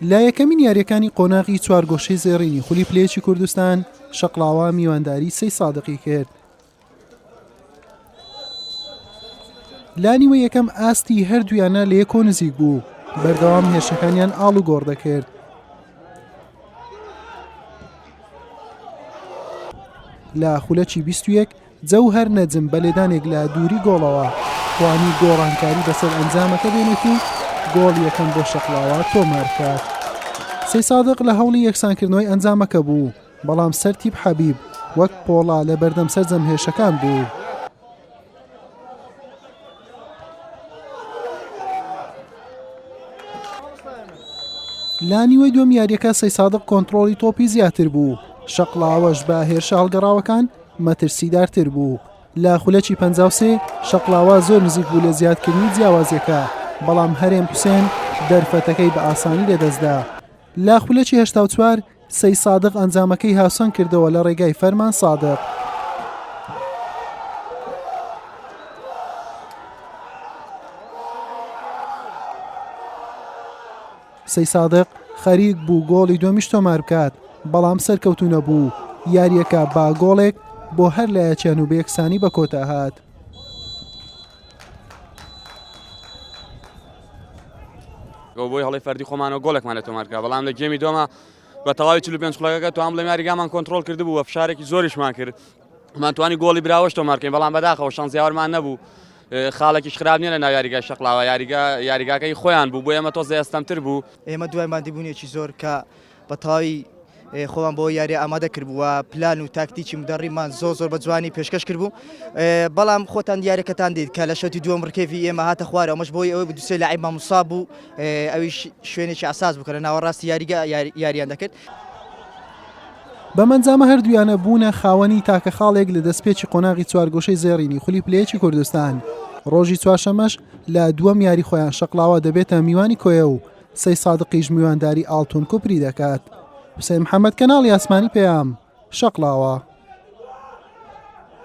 لە یەکەمین یارییەکانی قۆناغی چوارگۆشەی زێڕینی خولی پلەیەکی کوردستان، شەقڵاوە میوانداری سەیسادقی کرد. لە نیوەی یەکەم ئاستی هەردوویانە لە یەکۆ نزیک بوو، بەردەوام هێرشەکانیان ئاڵوگۆڕ دەکرد. لە خولەکی 21 جەوهەر نەجم بە لێدانێک لە دووری گۆڵەوە توانی گۆڕانکاری بەسەر ئەنجامەکە بێنێت و گۆڵ یەکەم بۆ شەقڵاوە تۆمار بکات. سەیسادق لە هەوڵی یەکسانکردنەوەی ئەنجامەکە بوو، بەڵام سەرتیپ حەبیب وەک پۆڵا لە بەردەم سەرجەم هێرشەکان بوو. لە نیوەی دووەم یاریەکە سەیسادق کۆنتڕۆڵی تۆپی زیاتر بوو، شەقڵاوەش بە هێرشە هەڵگەڕاوەکان مەترسیدارتر بوو. لە خولەکی 53 شەقڵاوە زۆر نزیک بوو لە زیادکردنی جیاوازیەکە، بەڵام هەرێم حوسێن دەرفەتەکەی بە ئاسانی لەدەستدا. لە خولەکی 84 سەیسادق ئەنجامەکەی هاوسەنگ کردەوە لە ڕێگای فەرمان سادق. سەیسادق خەریک بوو گۆڵی دووەمیش تۆمار بکات، بەڵام سەرکەوتوو نەبوو، یارییەکە بە گۆڵێک بۆ هەر لایەکیان و بە یەکسانی بە کۆتا هات. بۆی هەڵی فەردی خۆمانەوە گۆڵێکمان لە تۆمارکە بەڵام لە گێمی دۆما بە تەواوی 45 خولەکەکە توان بڵێم یاریگامان کۆنترۆل کردبوو و فشارێکی زۆریشمان کرد مان توانی گۆڵی براوەش تۆمارکەین بەڵام بەداخەوە شانزیاوەرمان نەبوو خاڵێکیش خراپ نییە لە ناو یاریگای شەقلاوە یاریگا یاریگاکەی خۆیان بوو بۆ ئێمە تۆزێ ئەستەمتر بوو. ئێمە دوای ماندیبوونێکی زۆر کە بە تەواوی خۆمان بۆ یاری ئامادە کردبوو و پلان و تاکتیکی مدەڕیمان زۆر زۆر بە جوانی پێشکەش کردبوو بەڵام خۆتان دیارەکەتان دیت کە لە شەوتی دووەم ڕکێفی ئێمە هاتە خوارەوە ئەمەش بۆی ئەوەی بوو دوسێ لاعیبمان مصاب بوو ئەویش شوێنێکی ئەساس بوو کە لە ناوەڕاستی یاریگا یاریان دەکرد. بەم ئەنجامە هەردوو یانە بوونە خاوەنی تاکە خاڵێک لە دەستپێکی قۆناغی چوارگۆشەی زێڕینی خولی پلەیەکی کوردستان، ڕۆژی چوارشەممەش لە دووەم یاری خۆیان شەقڵاوە دەبێتە میوانی کۆیە و سەیسادقیش میوانداری ئاڵتون کوپری دەکات. حوسێن محەمەد کەناڵی ئاسمانی پەیام، شەقڵاوە.